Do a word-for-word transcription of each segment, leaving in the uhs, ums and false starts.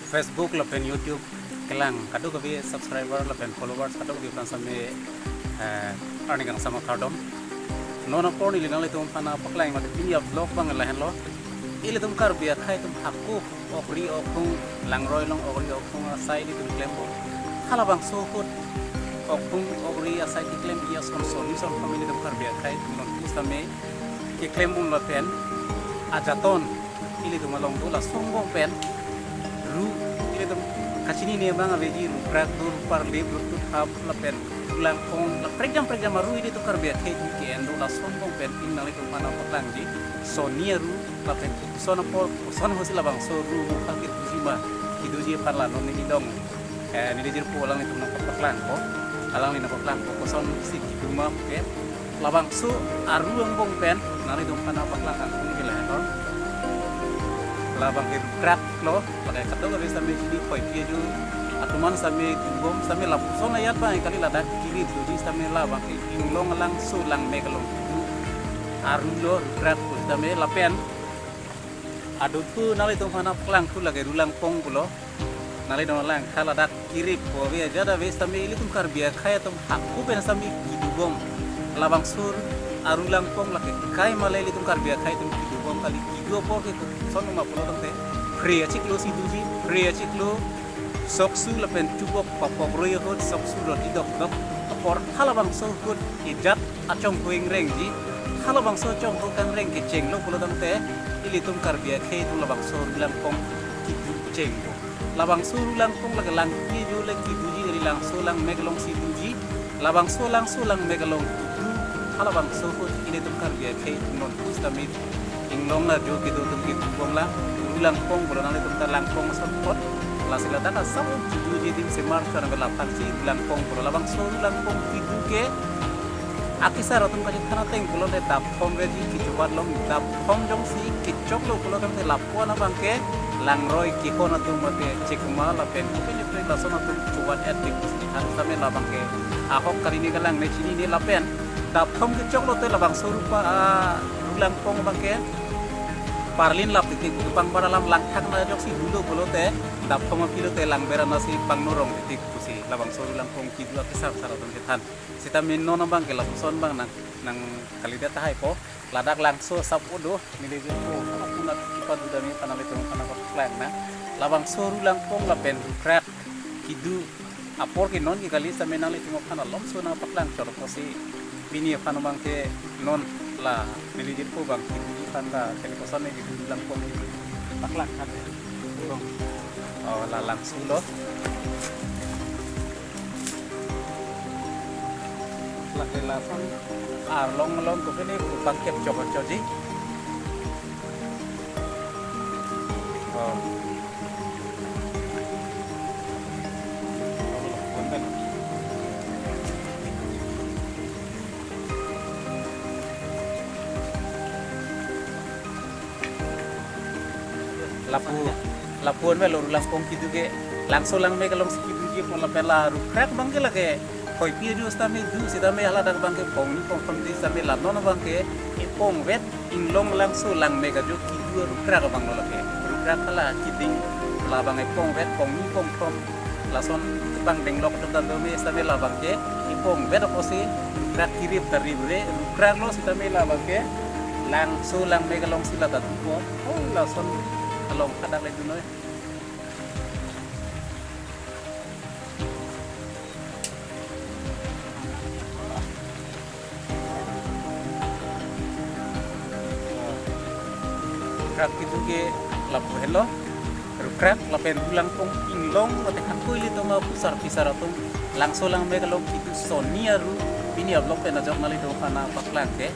Facebook lapen YouTube kelang kadokave subscriber lapen followers kadokave aphan same, eh, arni kangsam akardom. Non apor neli nanglitum aphan paklang mate pini a-vlog abang lahenlo. Ilitum Karbi akhei atum hako okri okhung, langroi along okri okhung asai ilitum klempo. Halabangso ahut okhung okri asai keklem-i ason sonni ason family ilitum Karbi akhei atum non pusitame keklem bom lapen ajaton ilitum along do lason angbong pen ru, ilitum kachinine abang aveji, ru krak, ru parlip, ru tuthap lapen ru langpong, la prekjam prekjam aru ilitum Karbi akhei atum ke-en do lason angbong pen pini nanglitum aphan paklangji sonni aru lapen koson apor koson ahutsi labangso ru mukha ketuji ma kedoji aphan la non neli dong, eh, neli jirpo alanglitum nangpaklangpo, alangli nangpaklangpo kosonsi kedo ma ke. Labangso aru angbong pen nanglitum aphan paklang kangtung ke lahenlo. Labang ke ru krak lo, lake kadokave same chini, Khoipi ajo atum an same dubom, same lapuson ayat abang kali, ladak kirip doji same labang ke inglong alangso langmek along kedo aru lo, ru krak pusitame lapen aduk pu nanglitum aphan paklangthu lake ru langpong pulo. Nanglitum langtha ladak kirip pu ave ajat ave sitame ilitum Karbi akhei atum hako pen same kedubom. Labangso aru langpong lake kai male ilitum Karbi akhei atum kedubom kali, kedo apor ke koson ma pulo tangte phre achiklo si doji, phre achiklo soksu lapen chubok papok roi ahut soksu roti dokdok apor halabangso ahut ejat achongho ingrengji, halabangso achongho kangreng kechenglo pulo tangte ilitum Karbi akhei atum labangso ru langpong kedo chengpo. Labangso ru langpong lake langpi ajo le kedoji kali, langso langmek alongsi doji. Labangso langso langmek along kedo halabangso ahut ilitum Karbi akhei atum non pusitame inglong ajo kedo atum kedubom la ru langpong pulo, nanglitum ta langpong ason apot. Lasi ladak asap kedoji adim semar chon ave, lapusi ru langpong pulo. Labangso ru langpong kedo ke akesar atum kachethan ateng pulote dap thom veji, kechobat along dap thom jongsi kechoklo pulo tangte lapu-an abang ke langroi kehon atum mate chekma lapen kopine pine lason atum chobat-et dik pusi than sitame labang ke ahok kali, ne kalang ne chinine lapen dap thom kechoklote labangso ru pa, ah, ru langpong abang ke parlin lap titik, kepangbar alam langthak na ajoksi dolo pulote dap thom aphi lote langber anasi pangno rong titik pusi labangso ru langpong kedo akesar sar atum chethan. Sitame non abang ke lapuson abang nang, nangkalidet tahai po. Ladak langso asap o do, neli jirpo, apuna kipa duda mi aphan nanglitum aphan paklang nang. Labangso ru langpong lapen ru krak kedo apor ke non ke kali, sitame nanglitum aphan alomso nangpaklang chot pusi pini aphan abang ke non la neli jirpo abang kedoji aphan la television ne kedo ru langpong kedo paklang khan. Oh, la langso lo. Lake lason arlong along kopine pangkep chok chokji. Oh. Lapu, lapu-an avelo ru langpong kedo ke, langso langmek alongsi kedoji apot lapen la ru krak abang ke lake Khoipi ajo sitame do, sitame haladak abang ke pongni pongthom di sitame la non abang ke epongvet, inglong langso langmek ajo kedo ru krak abang lo lake. Ru krak hala keding labang epongvet pongni pongthom lason kepangdeng lok atum ta do me sitame labang ke epongvet apotsi ru krak kirip ta rip re, ru krak lo sitame labang ke langso langmek alongsi la ta dopo. Oh, lason along hadak le dunoi. Ru krak kedo ke lapu henlo. Ru krak lapen ru langpong inglong mate hako ilitum apusar phisar atum langso langmek along kedo sonni aru pini a-vlog pen ajok nanglitum aphan nangpaklang ke.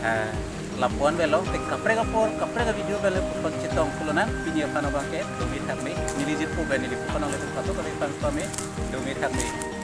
Ah, lapu-an avelo, te kaprek apor, kaprek a-video pen le putpon chetong pulo nang, pini aphan abang ke, dome thakme, neli jirpo pen neli putpon nanglitum kadokave aphan pame, dome thakme.